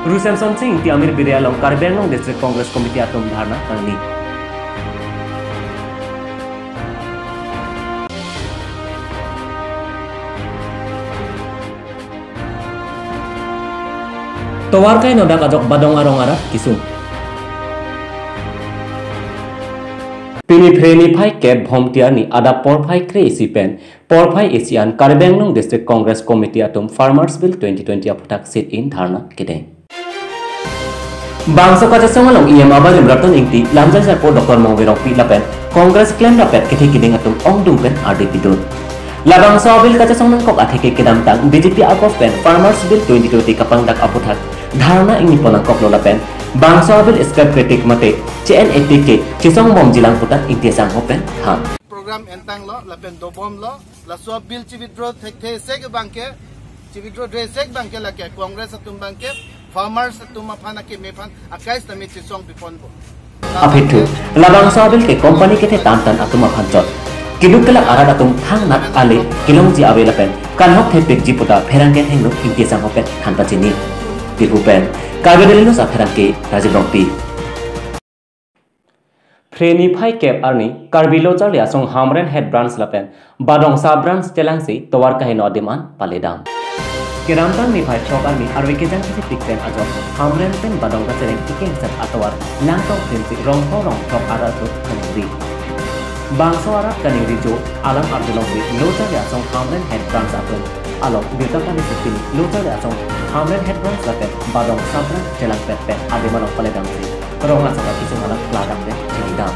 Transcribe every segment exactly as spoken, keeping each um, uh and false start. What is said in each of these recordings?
Ru Semson Sing Ingti amir bire along Karbi Anglong District Congress Committee atum dharna kangni. Tovar keheno dak ajok Badong arong arat kesung. Pini Phre niphai kep Bhomti arni adap porphai kre-isi pen porphai isi an Karbi Anglong District Congress Committee atum Farmers Bill twenty twenty aphuthak sit-in dharna kedeng. Bangso kachesong along E M abarim Ratan Ingti, lamjai sarpo Doctor Mongve Rongpi lapen Congress klemrap pen kethe keding atum ongdung pen ardi pidun. Labangso abill kachesong nangkok atheke kedamtang B J P agov pen Farmers Bill twenty twenty kapangdak aphuthak dharna ingni pon nangkoklo lapen bangso abill scrap kre-tik mate che-en-e-tik ke chesong bomjilang puta Ingti asangho pen than. Program entanglo lapen dobomlo, laso abill chi-withdraw thekthe sek abangke, chi-withdraw dre sek abangke lake Congress atum abangke farmers atum aphan akeme aphan akai sitame chesong piponpo. Aphi thu, labangso abill ke company kethe tantan atum aphan chot. Keduk kelak arat atum thangnat ale kelongji ave lapen kanghok thepikji puta pherangke thengno Ingti asangho pen than pachini. Diphu pen Karbi Daily News apherangke Rajiv Rongpi. Phre niphai kep arni Karbi Lo Charli Asong Hamren Head Branch lapen Badong Sub Branch chelangsi tovar keheno adim an paledam. Kedamtang niphai throk arni arve kejang kisi piksen ajok Hamren pen Badong kachereng kekeng set atovar langtong krimsi rongpho rongthrok arat atum kaningri. Bangso arat kaningri jo alam arjulongsi Lo Charli Asong Hamren Head Branch atum along birta pali si pini Lo Charli Asong Hamren Head Branch lapen Badong Sub Branch chelangpet pen adim along paledamsi rong asong akisung alam klardak pen chinidam.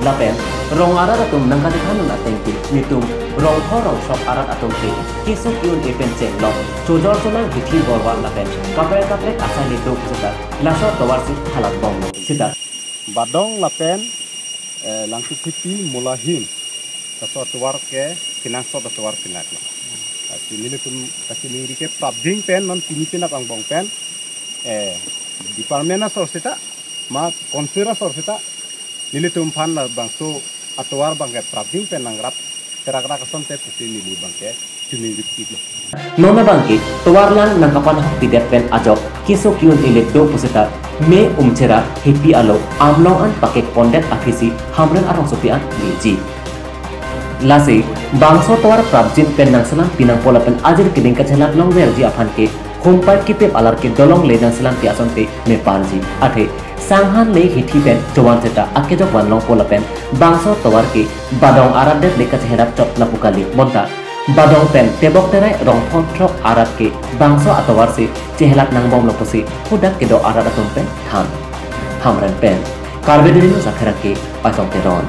Lapen rong arat atum nangkachethan un ateng ke netum rongpho rongthrok arat atum ke kesung ki-un-e pen chenglok chojor cholang hithi borwa lapen kaprek kaprek asai le do seta laso tovar si halat bomlo seta. Badong lapen, eh, Langkukhipi Molahin laso tovar ke kenangsot atovar pinaklo. Lasi nelitum kachiningri ke prapjin pen non pini penap angbong pen, eh, department asor seta ma council asor seta nelitum aphan labangso atovar abangke prapjin pen nangrap therak rak asonte pusi neli abangke chiningri pilo. Non abangke tovar lang nangkapanhok pidet pen ajok kesung ki-un-e le do puseta me umchera hipi alo amlong an pakek pondet aphisi Hamren arongsopi an leji. Lasi bangso tovar prapjin pen nangselam pinangpo lapen ajir keding kachelat longverji aphan ke humpar kipip alar ke dolong le nangselam pi asonte meparji. Athe sanghan le hithi pen chovan seta akejok vanlongpo lapen bangso tovar ke Badong arat det le kachehelap chot lapu kali bonta Badong pen tebok terai rongpho throk arat ke bangso atovar si chehelap nangbomlo pusi hudak kedo arat atum pen than. Hamren pen Karbi Daily News apherangke Paisong Teron.